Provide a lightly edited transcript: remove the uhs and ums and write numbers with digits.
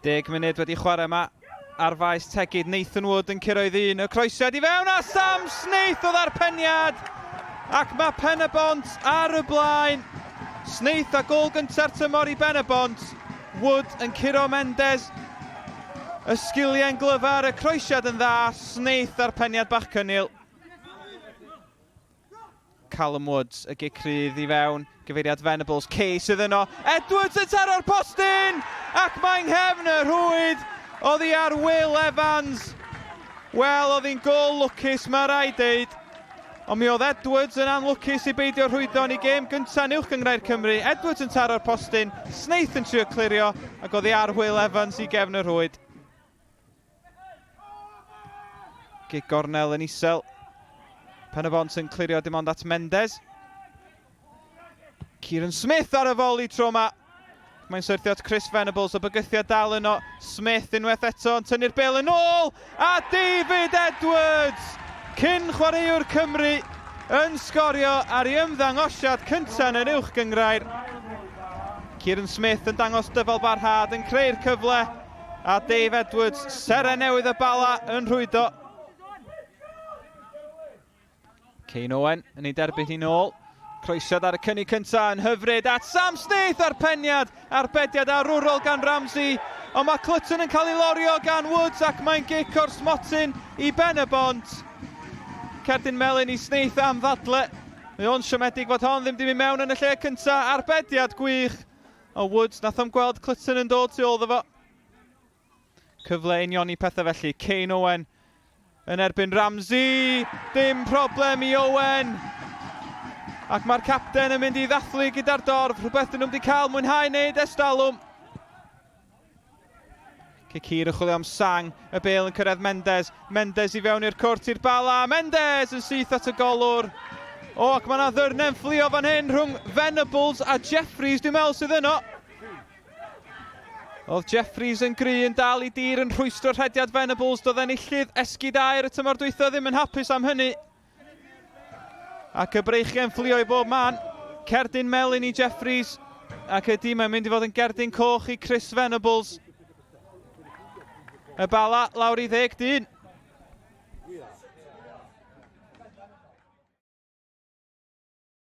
Deg munud wedi chwarae yma ar faes Tegid. Nathan Wood yn curo i ddyn. Y croesiad i fewn a Sam Snaith oedd ar peniad. Ac mae Pen-y-bont ar y blaen. Snaith a gol gynta'r tymor i Ben-y-bont. Wood yn curo Mendes. Y sgiliau'n glyfar, y croesiad yn dda. Snaith a'r peniad bach cynnil. Callum Woods, y gic rhydd i fewn, gyfeiriad Venables, Kay sydd yno, Edwards yn taro'r postyn, ac mae'n nghefn y rhwyd, oddi ar Will Evans. Wel, oedd hi'n gol lwcus, mae rhaid deud. Ond mi oedd Edwards yn anlwcus i beidio rhwydo yn ei gêm gyntaf yn Uwch Gynghrair Cymru. Edwards yn taro'r postyn, Snaith yn trio clirio, ac oddi ar Will Evans i gefn y rhwyd. Gig gornel yn isel. Pen-y-bont yn clirio dim ond at Mendes. Kieran Smith ar y foli tro yma. Mae'n syrthio at Chris Venables o bygythiad dal yno. Smith unwaith eto yn tynnu'r bel yn ôl. A David Edwards, cyn chwaraewr Cymru, yn sgorio ar ei ymddangosiad cyntaf yn yr uwch gynghrair. Kieran Smith yn dangos dyfal barhad yn creu'r cyfle. A Dave Edwards, seren newydd y Bala yn rhwydo. Kane Owen yn ei derbyn hi'n ôl. Croesiad ar y cynnig cyntaf yn hyfryd at Sam Snaith a'r peniad, arbediad arwrol gan Ramsey. Ond mae Clutton yn cael ei lorio gan Woods ac mae'n gic o'r smotyn i Ben y Bont. Cerdyn melyn i Snaith am ddadle. Mae o'n siomedig fod hon ddim di mynd mewn yn y lle cyntaf. Arbediad gwych. O Woods, nath o'm gweld Clutton yn dod tu ôl iddo fo. Cyfle unioni pethau felly. Kane Owen yn erbyn Ramsey. Dim problem i Owen. Ac mae'r capten yn mynd i ddathlu gyda'r dorf. Rhywbeth dyn nhw'n wedi cael mwynhau wneud ers talwm. Cic hir yn chwilio am sang. Y bêl yn cyrraedd Mendes. Mendes i fewn i'r cwrt i'r Bala. Mendes yn syth at y golwr. O, ac mae yna ddyrnau'n fflio fan hyn rhwng Venables a Jeffries, dwi'n meddwl sydd yno. Oedd Jeffries yn gry yn dal i dir yn rhwystro rhediad Venables. Doedd enillydd esgid aur y tymor dwytha ddim yn hapus am hynny. Ac y breichiau'n fflio i bob man. Cerdyn melyn i Jeffries. Ac ydy, mae'n mynd i fod yn gerdyn coch i Chris Venables. Y Bala lawr i ddeg dyn.